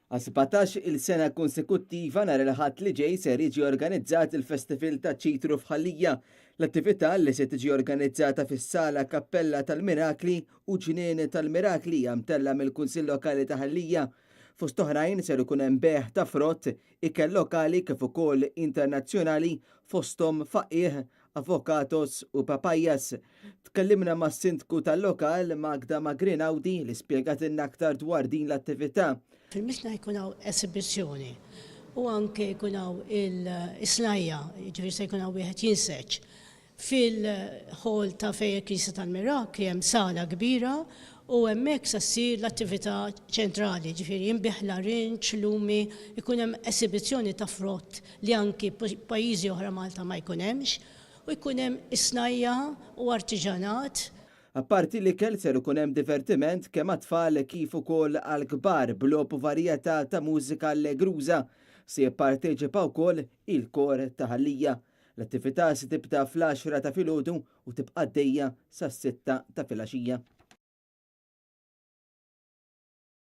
Għal 17 il sena konsekuttiva nhar il-Ħadd li ġej ser jiġi organizzat il-Festival taċ-Ċitru f'Ħal Lija. L-attività li se tiġi organizzata fis-Sala Kappella tal-Mirakli u Ġnien tal-Mirakli hija mtella' mill-Kunsill Lokali ta' Ħal Lija. Fost oħrajn ser ikun hemm bejgħ ta' frott, ikel lokali kif ukoll internazzjonali fosthom faqqiegħ, avocados u papayas. Tkellimna mas-Sindku tal-lokal Magda Magrin Audi li spjegatilna aktar dwar din l-attività. Fil-Misna jkun hawn esibizzjoni u anke jkun hawn il-snajja, jiġifieri se jkun hawn wieħed jinseġ. Fil-hall ta' fejn il-Knisja tal-Mirakli hemm sala kbira u hemmhekk se ssir l-attività ċentrali, jiġifieri jinbiegħ larinġ, lumi, ikun hemm esibizzjoni ta' frott li anki pajjiżi oħra Malta ma jkun hemmx, u jkun hemm is-snajja u artiġanat. Apparti l-ikel ser ikun hemm divertiment kemm għat-tfal kif ukoll għall-kbar b'logħob u varjetà ta' mużika allegruża. Se jipparteċipa wkoll il-kor ta' Ħal Lija. L-attività se tibda fl-għaxra ta' filgħodu u tibqa' għaddejja sas-sitta ta' filgħaxija.